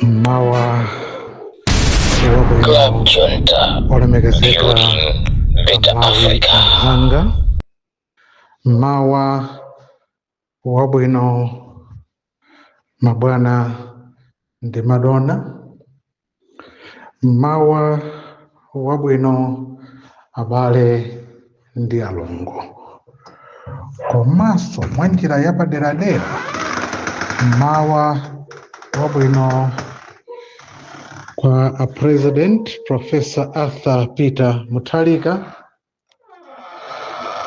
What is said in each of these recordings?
Mmawa wabwino. Club Junta, Olemekezeka building better Malawi Africa. Anzanga, mmawa wabwino, mabwana ndi madona, mmawa wabwino, abale ndi alongo, komanso mwa njira yapaderadera, mmawa wabwino kwa a President, Professor Arthur Peter Mutharika.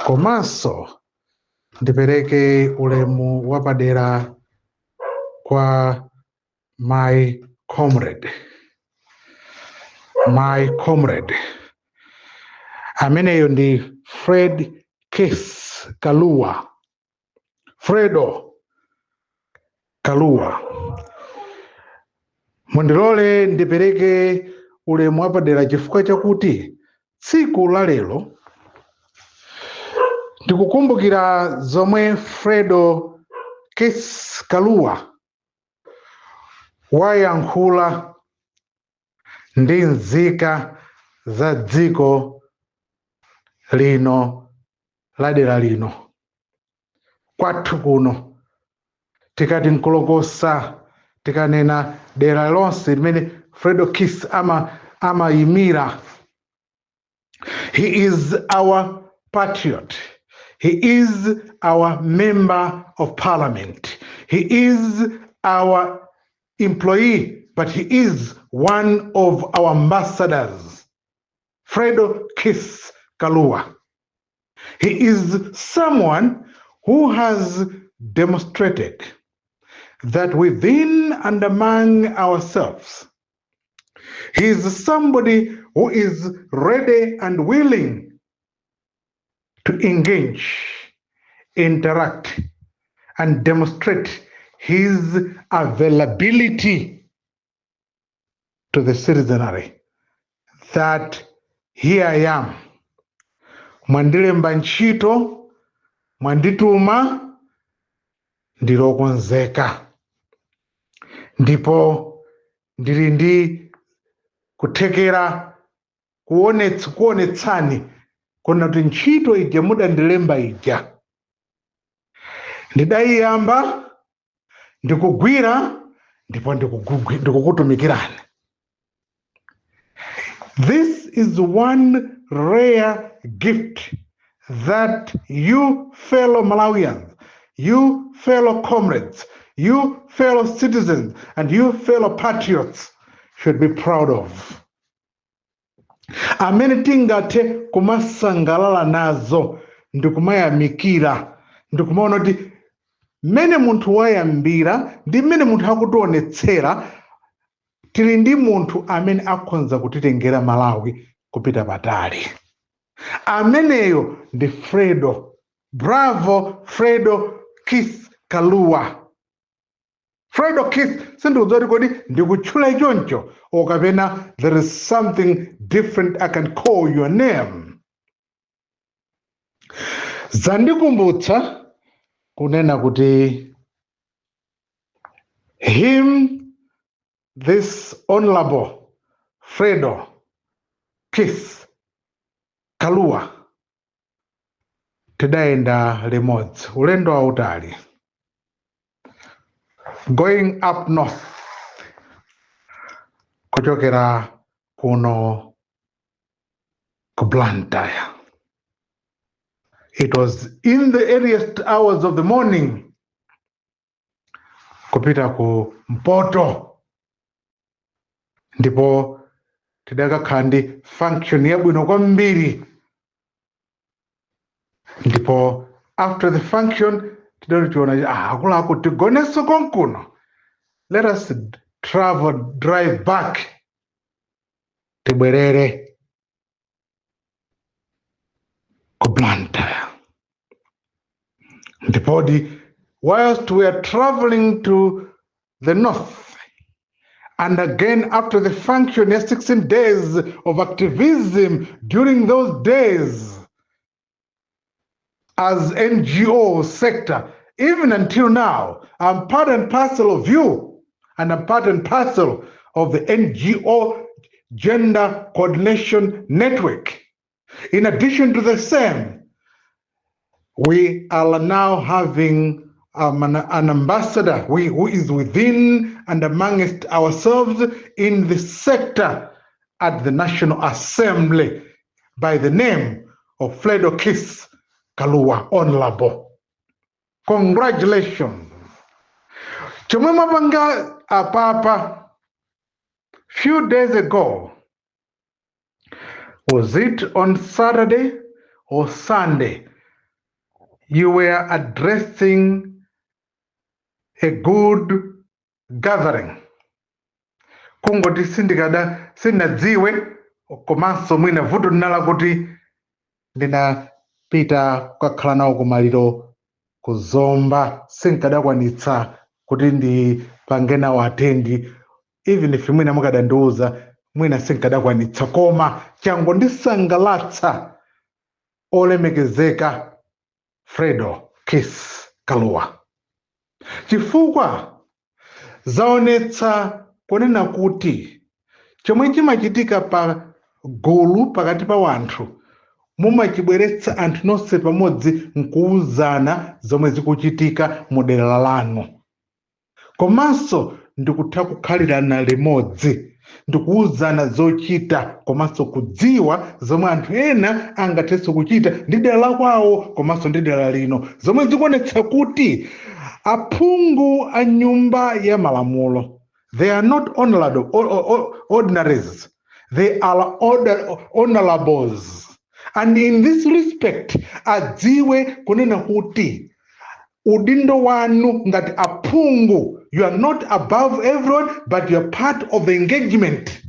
Komanso ndipereke ulemu wapadera kwa my comrade, my comrade ameneyo ndi Fred Keith Kalua, Fredo Kalua. Mundilole ndipereke ulemu wapadera chifukwa chakuti tsiku la lero ndikukumbukira zomwe Fredo Keith Kalua wayankhula ndi nzika za dziko lino la dera lino kwathu kuno. Tikati Nkolokosa, tikanena dera lonse limene Fredo Kiss amayimira. He is our patriot, he is our member of parliament, he is our employee, but he is one of our ambassadors. Fredo Kiss Kalua, he is someone who has demonstrated that within and among ourselves, he is somebody who is ready and willing to engage, interact, and demonstrate his availability to the citizenry that here I am. Mwandilemba ntchito, mwandituma, ndilokonzeka ndipo ndili ndi kuthekera kuonetsani kona kuti ntchito ija mudandilemba ija ndidayiyamba, ndikugwira ndipo ndikukutumikirani. This is one rare gift that you fellow Malawians, you fellow comrades, you fellow citizens, and you fellow patriots should be proud of. Amene tingathe kumasangalala nazo ndikumayamikira ndikumaona kuti mmene munthu wayambira ndi mmene munthu akutionetsera, tili ndi munthu amene akhonza kutitengera Malawi kupita patali. Ameneyo ndi Fredo. Bravo, Fredo Keith Kalua. Fredo Keith, sindikudziwa kuti kodi ndikutchula choncho or kapena there is something different I can call your name. Zandikumbutsa kunena kuti him, this Honorable Fredo Keith Kalua, tidayenda limodzi ulendo wautali going up north kuchokera kuno ku Blantyre. It was in the earliest hours of the morning kupita ku Mpoto, ndipo tidakakhala ndi function yabwino kwambiri. Ndipo after the function tidationa, ah, akuluakulu, tigonenso konkuno, let us travel, drive back, tibwerere ku Blantyre. Ndipodi whilst we are traveling to the north and again after the function ya 16 days of activism, during those days as NGO sector, even until now, I'm part and parcel of you. and a part and parcel of the NGO Gender Coordination Network. In addition to the same, we are now having an ambassador who is within and amongst ourselves in the sector at the National Assembly by the name of Fredokiss Kalua Honorable. Congratulations. Chomwe mwapanga apapa few days ago, was it on Saturday or Sunday, you were addressing a good gathering. Kungoti sindikada sinadziwe, komanso mwina vuto linala kuti ndinapita kukakhala nawo kumaliro kuzomba, sinkadakwanitsa kuti ndipange nawo attend. Even if mwina mukadandiuza, mwina sinkadakwanitsa, koma changondisangalatsa, olemekezeka Fredokiss Kalua, chifukwa zaonetsa kunena kuti chomwe chimachitika pa gulu pakati pa wanthu, mumachibweretsa anthu nonse pamodzi nkuwuzana zomwe zikuchitika mu dera lanu, komanso ndikutha kukhalirana limodzi ndikuwuzana zochita, komanso kudziwa zomwe anthu ena angathenso kuchita ndi dera la kwawo komanso ndi dera lino, zomwe zikuonetsa kuti aphungu a Nyumba ya Malamulo, they are not honorable, ordinaries, they are honorables. And in this respect, adziwe kunena kuti udindo wanu ngati aphungu, you are not above everyone, but you are part of the engagement.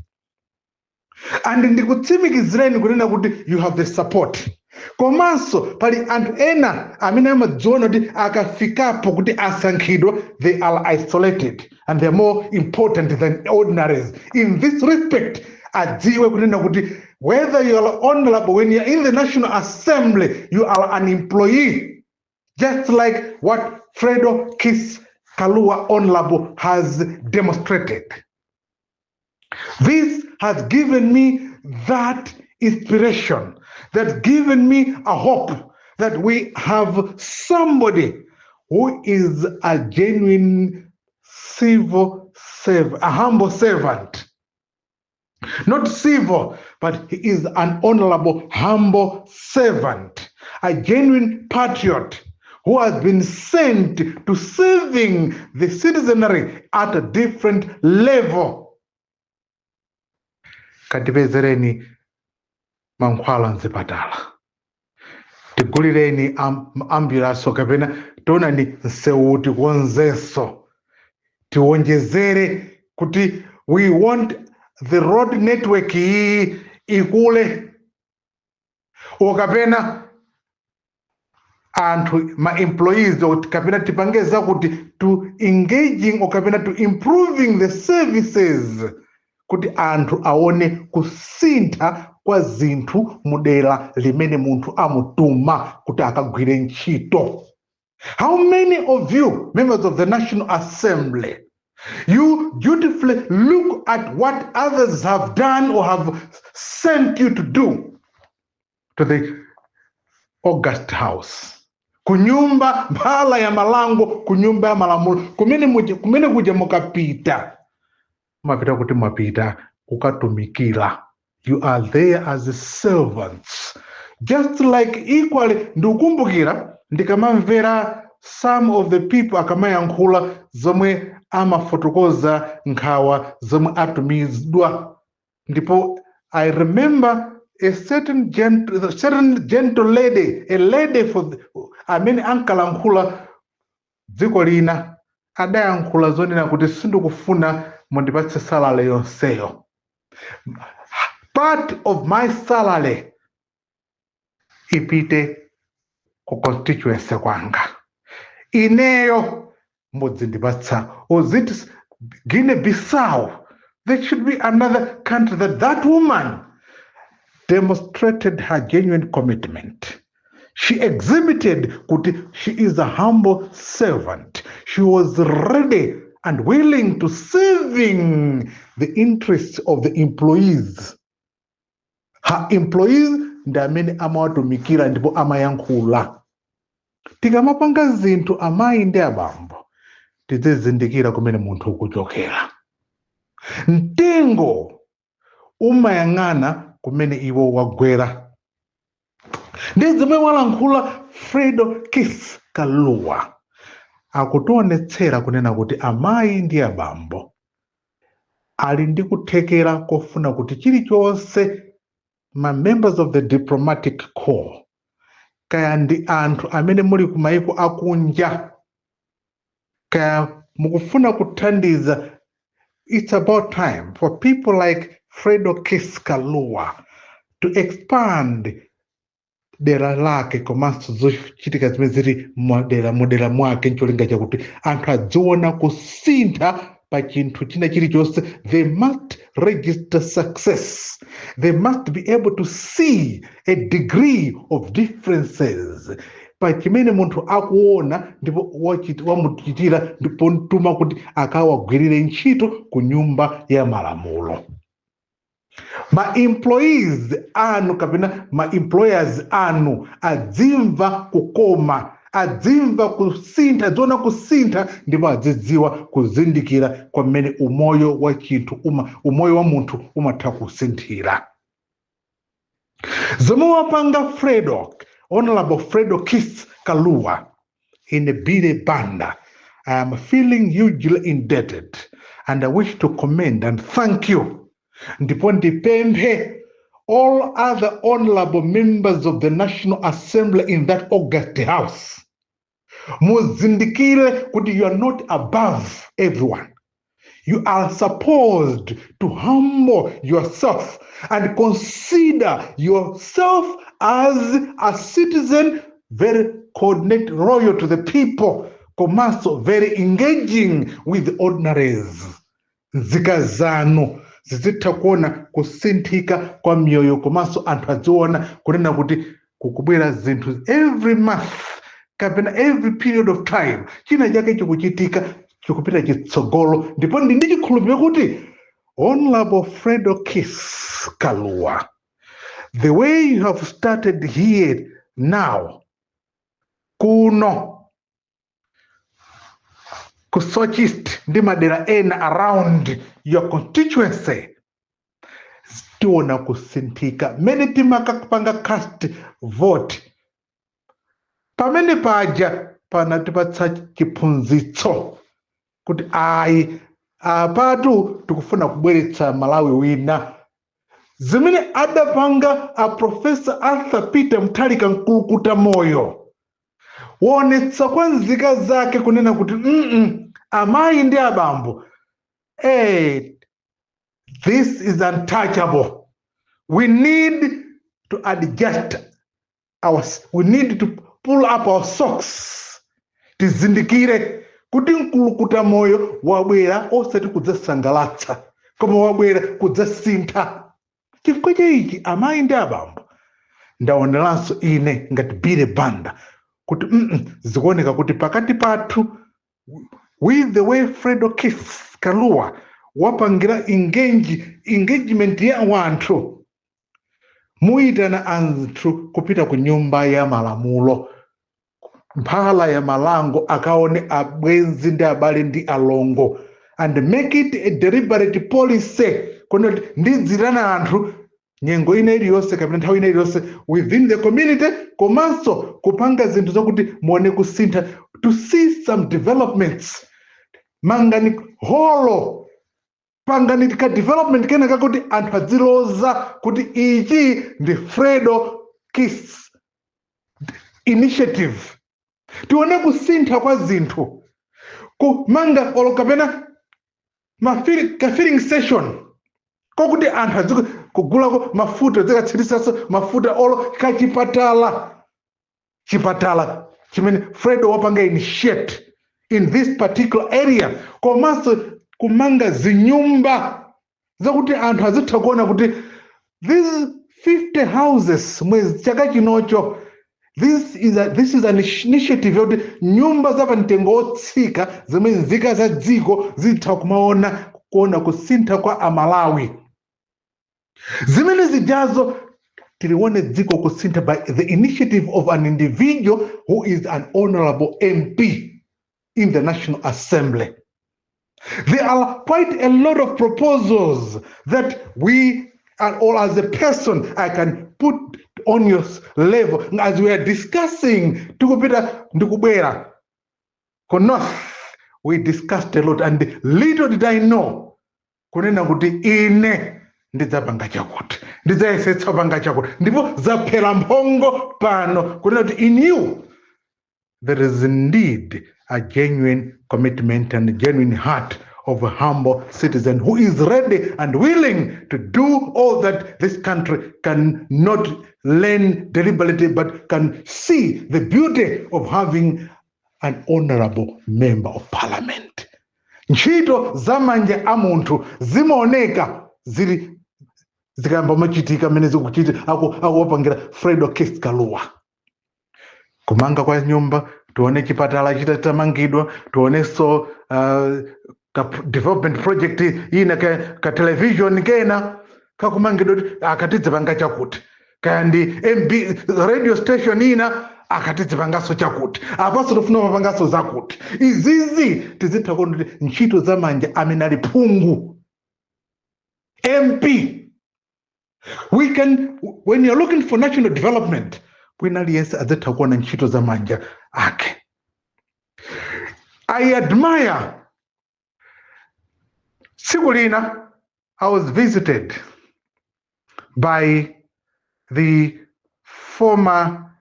And ndikutsimikizireni kunena kuti you have the support. Komanso pali anthu ena amene amadziona kuti akafikapo kuti asankhidwa, they are isolated and they are more important than ordinaries. In this respect, adziwe kunena kuti whether you are honorable, when you are in the National Assembly, you are an employee, just like what Fredokiss Kalua Honorable has demonstrated. This has given me that inspiration, that given me a hope that we have somebody who is a genuine civil servant, a humble servant. Not civil, but he is an honorable, humble servant, a genuine patriot who has been sent to serving the citizenry at a different level. Katipezereni mankhwala mzipatala, tigulireni ambulance, kapena tionani msewu tikonzenso, tiwonjezere kuti we want the road network iyi ikule, okapena anthu ma employees, kapena tipange zakuti to engaging, okapena to improving the services, kuti anthu aone kusintha kwa zinthu mudera limene munthu amutuma kuti akagwire ntchito. How many of you members of the National Assembly, you dutifully look at what others have done or have sent you to do to the august house, kunyumba mphala ya malango, kunyumba ya malamulo, kumene kuja mukapita, mapita kuti mwapita kukatumikira? You are there as servants, just like equally. Ndikukumbukira ndikamamvera some of the people akamayankhula zomwe amafotokoza nkhawa zomwe atumizidwa, ndipo I remember a certain gentle lady, a lady for amene ankalankhula dziko lina, adayankhula zonena kuti, "Sindikufuna mundipatse salary yonseyo. Part of my salary ipite ku constituency kwanga. Ineyo mudzindipatsa." Was it Guinea Bissau? There should be another country that woman demonstrated her genuine commitment. She exhibited kuti she is a humble servant. She was ready and willing to serving the interests of the employees. Her employees ndi amene amawatumikira ndipo amayankhula. Tikamapanga zinthu, amayi ndi abambo, tizizindikira kumene munthu ukuchokera. Mtengo umayang'ana kumene iwo wagwera. Ndi zimwe walankhula Fredo Kiss Kalua, akutionetsera kunena kuti amayi ndi abambo ali ndi kuthekera kofuna kuti chilichonse, ma members of the diplomatic corps, kaya ndi anthu amene muli ku mayiko akunja, kaya mukufuna kuthandiza, it's about time for people like Fredo Kiss Kalua to expand dera lake komanso zochitika zimene zili mudera mwake, ncholinga chakuti anthu adziona kusintha pa chinthu china chilichonse. They must register success. They must be able to see a degree of differences pa chimene munthu akuona ndipo wamuchitira ndipo mtuma kuti akawagwirire ntchito ku Nyumba ya Malamulo. Ma employees anu kapena ma employers anu adzimva kukoma, adzimva kusintha, adziona kusintha ndipo adzidziwa kuzindikira kwamene umoyo wa chinthu umoyo wa munthu umatha kusinthira. Zomwe wapanga Fredo, Honorable Fredo Kiss Kalua, ine Billy Banda, I am feeling hugely indebted and I wish to commend and thank you, ndipo ndipemphe all other honorable members of the National Assembly in that august house, muzindikire kuti you are not above everyone. You are supposed to humble yourself and consider yourself as a citizen very coordinate, loyal to the people, komanso very engaging with the ordinaries. Nzika zanu zizitha kuona kusinthika kwa miyoyo, komanso anthu adziona kunena kuti kukubwera zinthu every month kapena every period of time, china chake chikuchitika, chikupita chitsogolo. Ndipo ndi chikhulupiriro kuti Honorable Fredo Kiss Kalua, the way you have started here now kuno ku Soche East ndi madera ena around your constituency, tiona kusinthika. Mmene timakapanga cast vote pamene paja, panatipatsa chiphunzitso kuti ayi, apatu tikufuna kubweretsa Malawi wina. Zimene adapanga a Professor Arthur Peter Mutharika, mkulukuta moyo, woonetsa kwa nzika zake kunena kuti amayi ndi abambo, this is untouchable. We need to adjust our we need to pull up our socks, tizindikire kuti mkulukuta moyo wabwera osati kudzasangalatsa, koma wabwera kudzasintha. Chifukwa cha ichi, amayi ndi abambo, ndaoneranso ine ngati Billy Banda kuti zikuoneka kuti pakati pathu, with the way Fredo Kiss Kalua wapangira engagement ya wanthu, muyitana anthu kupita ku Nyumba ya Malamulo, mphala ya malango, akaone abwenzi ndi abale ndi alongo, and make it a deliberate policy kuti ndidzitana anthu nyengo ina iliyonse kapena nthawi ina iliyonse within the community, komanso kupanga zinthu zakuti muone kusintha, to see some developments. Mangani holo, pangani ka development kena kakuti anthu adziloza kuti ichi ndi Fredo Kiss initiative. Tione kusintha kwa zinthu, kumanga olo kapena ka filling station kokuti anthu adzi kugulako mafuta, zikatsirisanso mafuta, olo kachipatala, chipatala chimene Fredo wapanga initiate in this particular area, komanso kumanga zinyumba zakuti anthu azitha kuona kuti these 50 houses mwezi chaka chinocho. This is an initiative yoti nyumba za pamtengo wotsika zimene nzika za dziko zitha kumaona, kuona kusintha kwa Amalawi. Zimene zijazo tilione dziko kusintha by the initiative of an individual who is an honorable MP in the National Assembly. There are quite a lot of proposals that we are, or as a person I can put on your level as we are discussing. Tikupita ndikubwera ku north, we discussed a lot, and little did I know kunena kuti ine ndidzapanga chakuti, ndidzayesetsa kupanga chakuti, ndipo zaphera mphongo pano kunena kuti in you there is indeed a genuine commitment and a genuine heart of a humble citizen who is ready and willing to do all that this country can not learn deliberately but can see the beauty of having an honorable member of parliament. Ntchito za manja a munthu zimaoneka zili zikayamba machitika mmene zikuchita akuwapangira Fredokiss Kalua kumanga kwa nyumba, tione chipatala chitamangidwa, tionenso ka development project ina ka television kena kakumangidwa kuti akatidzipanga chakuti, kaya ndi MB radio station ina akatidzipanganso chakuti, apanso tifuna mapanganso zakuti. Izizi tizitha kuona kuti ntchito za manja amene ali phungu, MP. We can, when you're looking for national development, wina aliyense adzatha kuona ntchito za manja ake. I admire, tsiku lina I was visited by the former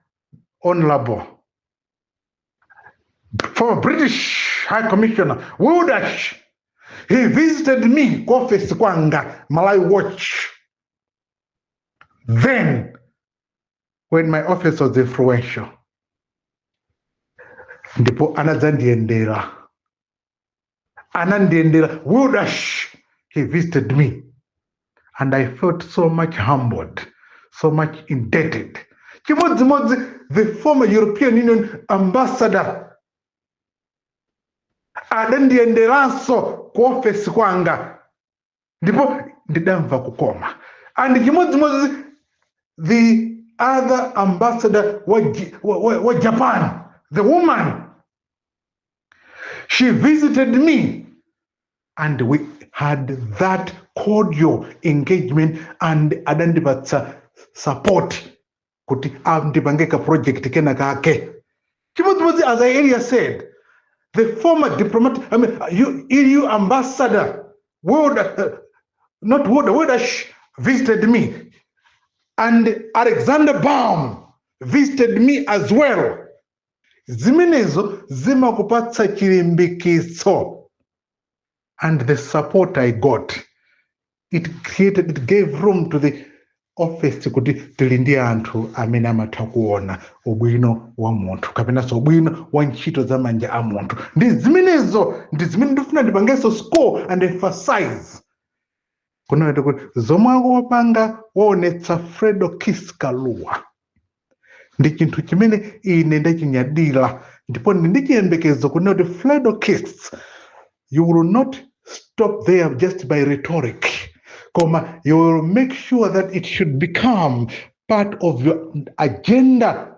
honorable, former British High Commissioner Wildash. He visited me ku office kwanga, Malawi Watch, then when my office was influential, ndipo anadzandiyendera, anandiyendera Wildash. He visited me and I felt so much humbled, so much indebted. Chimodzimodzi the former European Union ambassador adandiyenderanso ku ofesi kwanga, ndipo ndidamva kukoma. And chimodzimodzi the other ambassador wa Japan, the woman, she visited me and we had that cordial engagement and adandipatsa support kuti andipange ka project kena kake. Chimodzimodzi, as I earlier said, the former diplomatic, I mean, EU ambassador World, not World, Wildash visited me, and Alexander Baum visited me as well. Zimenezo zimakupatsa chilimbikitso, and the support I got, it gave room to the office kuti tili ndi anthu amene amatha kuona ubwino wa munthu kapenanso ubwino wa ntchito za manja a munthu. Ndi zimenezo ndi zimene ndifuna ndipangenso score and emphasize kunena kuti zomwe akuwapanga waonetsa Fredokiss Kalua ndi chinthu chimene ine ndachinyadira, ndipo ndi ndi chiyembekezo kunena kuti Fredokiss, you will not stop there just by rhetoric, koma you will make sure that it should become part of your agenda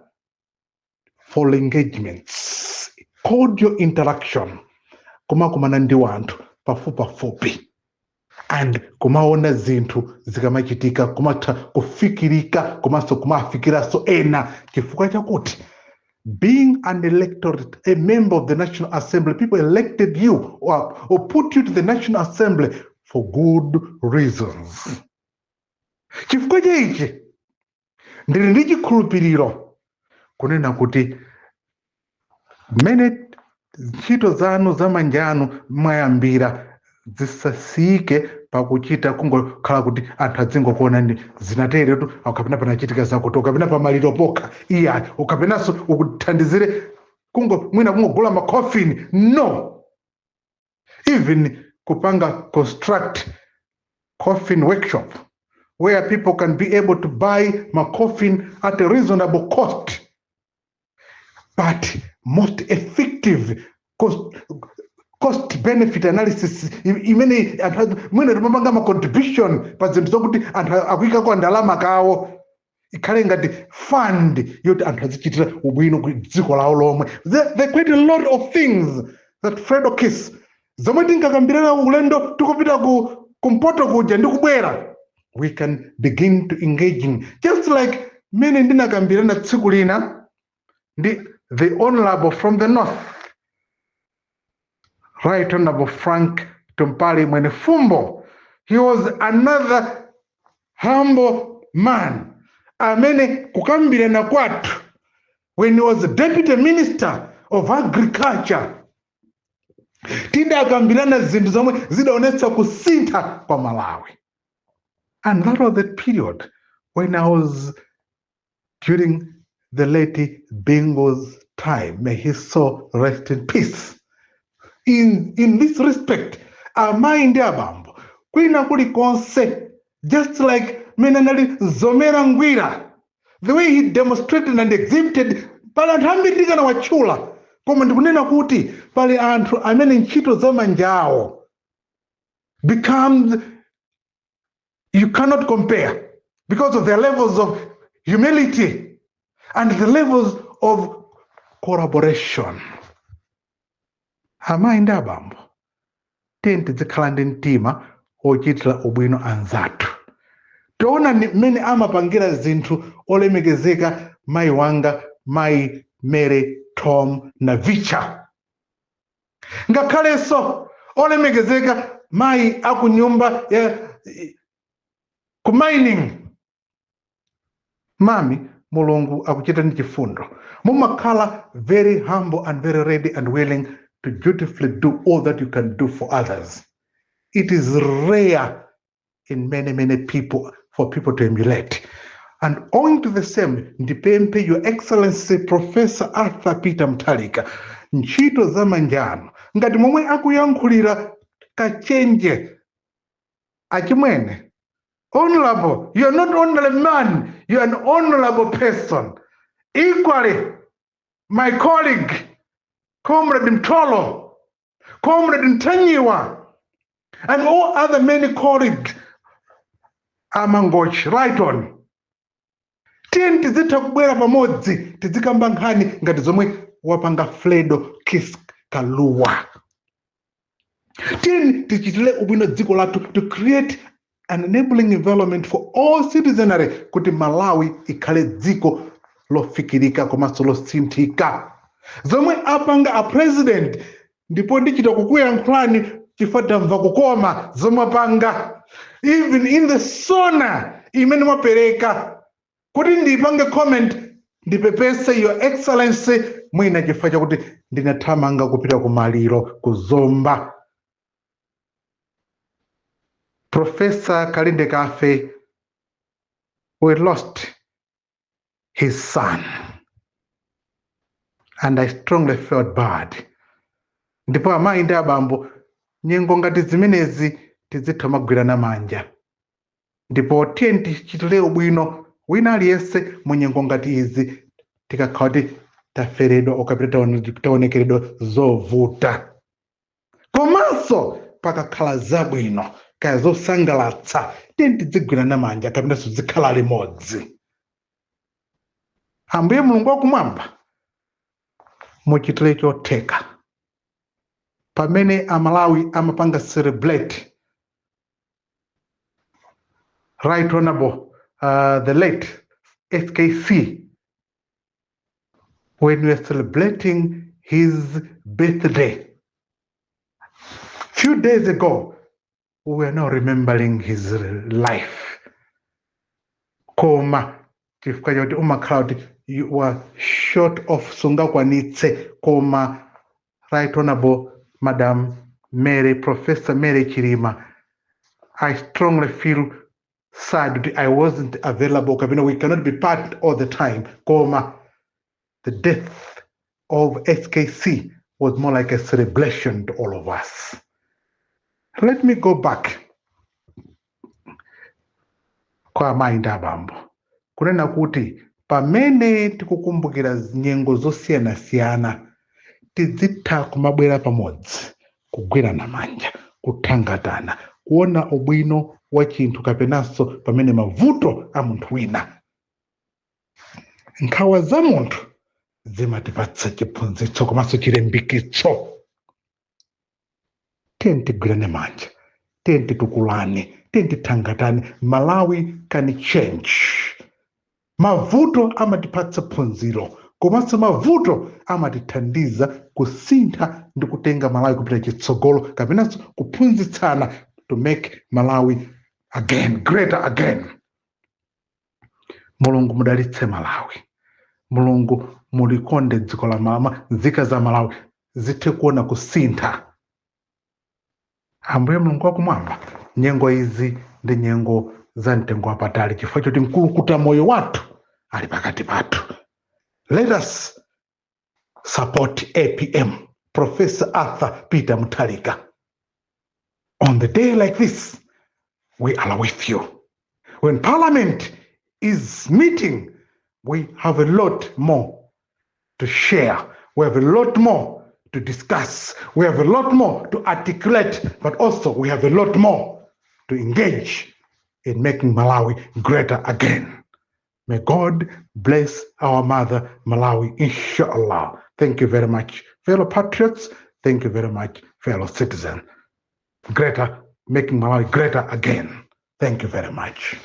for engagements, cordial interaction, kumakumana ndi wanthu pafupipafupi and kumaona zinthu zikamachitika, kumatha kufikirika komanso kumafikiranso ena, chifukwa chakuti being an electorate, a member of the National Assembly, people elected you or put you to the National Assembly for good reasons. Chifukwa chaichi ndili ndi chikhulupiriro kunena kuti mmene ntchito zanu za manja anu mwayambira zisasiyike pakuchita kungokhala kuti anthu adzingokuonani zinateretu, kapena panachitika zakuti, kapena pamaliro pokha, iyayi, ukapenanso ukuthandizire kungo mwina kungogula makhofini. No, even kupanga construct coffin workshop where people can be able to buy macoffin at a reasonable cost. But most effective cost benefit analysis imene anthu mwene timapanga ma contribution pa zinthu zokuti anthu akuyikako ndalama kawo, ikhale ngati fund yoti anthu azichitira ubwino ku dziko lawo lomwe. There quite a lot of things that Fredokiss zomwe tinkakambirana ulendo tikupita ku kumpoto kuja ndi kubwera, we can begin to engaging, just like mmene ndinakambirana tsiku lina ndi the honorable from the north, Right Honorable Frank Tumpali Mwenefumbo. He was another humble man amene kukambirana kwathu when he was deputy minister of agriculture, tidakambirana zinthu zomwe zidaonetsa kusintha kwa Malawi. And that was the period when I was during the late Bingu's time. May his soul rest in peace. In this respect, amayi ndi abambo, kwina kulikonse, just like mene anali Zomera Ngwira, the way he demonstrated and exhibited, pali anthu ambiri tikanawatchula, koma ndikunena kuti pali anthu amene ntchito za manja awo becomes you cannot compare because of their levels of humility and the levels of collaboration. Amayi ndi abambo, tiye tizikhala ndi mtima wochitira ubwino anzathu. Tiona ni mmene amapangira zinthu olemekezeka mayi wanga, Mayi Mary Tom Navicha, ngakhalenso olemekezeka mayi akunyumba ya ku mining. Mami, Mulungu akuchita ndi chifundo, mumakhala very humble and very ready and willing to dutifully do all that you can do for others. It is rare in many, many people for people to emulate. And owing to the same, ndipemphe Your Excellency Professor Arthur Peter Mutharika, ntchito za manjano ngati momwe akuyankhulira Kachenje, achimwene honorable, you are not only a man, you are an honorable person. Equally my colleague, Comrade Mtolo, Comrade Ntanyiwa, and all other many colleagues amangochi, right on, tiye tizitha kubwera pamodzi, tizikamba nkhani ngati zomwe wapanga Fredokiss Kalua. Tiye tichitire ubwino dziko lathu to create an enabling environment for all citizenry kuti Malawi ikhale dziko lofikirika komanso losinthika. Zomwe apanga a president, ndipo ndichita kukuyankhulani chifukwa tamva kukoma zomwe apanga, even in the SONA imene mwapereka kuti ndipange comment, ndipepese, Your Excellency, mwina chifukwa chakuti ndinathamanga kupita kumaliro kuzomba. Professor Kalinde Kafe, we lost his son and I strongly felt bad. Ndipo amayi ndi abambo, nyengo ngati zimenezi tizitha magwirana manja, ndipo tiye tichitire ubwino wina aliyense mu nyengo ngati izi, tikakhala kuti taferedwa okapita taonekeredwa zovuta, komanso pakakhala zabwino kaya zosangalatsa, tiye tidzigwirana manja kapenanso zikhala limodzi. Ambuye Mulungu wakumwamba, muchitire chotheka. Pamene Amalawi amapanga celebrate Right Honorable the late SKC, when we are celebrating his birthday few days ago, we are now remembering his life, koma chifukwa chakuti umakhala kuti you are short of, sungakwanitse. Koma Right Honorable Madam Mary, Professor Mary Chilima, I strongly feel sad that I wasn't available kapena we cannot be part all the time, koma the death of SKC was more like a celebration to all of us. Let me go back kwa amayi ndi abambo kunena kuti pali anthu ena Pamene tikukumbukira nyengo zosiyanasiyana, tizitha kumabwera pamodzi, kugwirana manja, kuthangatana, kuona ubwino wa chinthu kapenanso pamene mavuto a munthu wina. Nkhawa za munthu zimatipatsa chiphunzitso komanso chilimbikitso. Tiye tigwirane manja, tiye titukulane, tiye tithangatane. Malawi can change. Mavuto amatipatsa phunziro, komanso mavuto amatithandiza kusintha ndi kutenga Malawi kupita chitsogolo, kapenanso kuphunzitsana to make Malawi again greater again. Mulungu mudalitse Malawi. Mulungu mulikonde dziko la mama. Nzika za Malawi zithe kuona kusintha. Ambuye Mulungu wakumwamba, nyengo izi ndi nyengo za mtengo wapatali, chifukwa choti mkulukuta moyo wathu ali pakati pathu. Let us support APM, Professor Arthur Peter Mutharika. On the day like this, we are with you. When Parliament is meeting, we have a lot more to share. We have a lot more to discuss. We have a lot more to articulate, but also we have a lot more to engage in making Malawi greater again. May God bless our mother, Malawi, inshallah. Thank you very much, fellow patriots. Thank you very much, fellow citizens. Greater, making Malawi greater again. Thank you very much.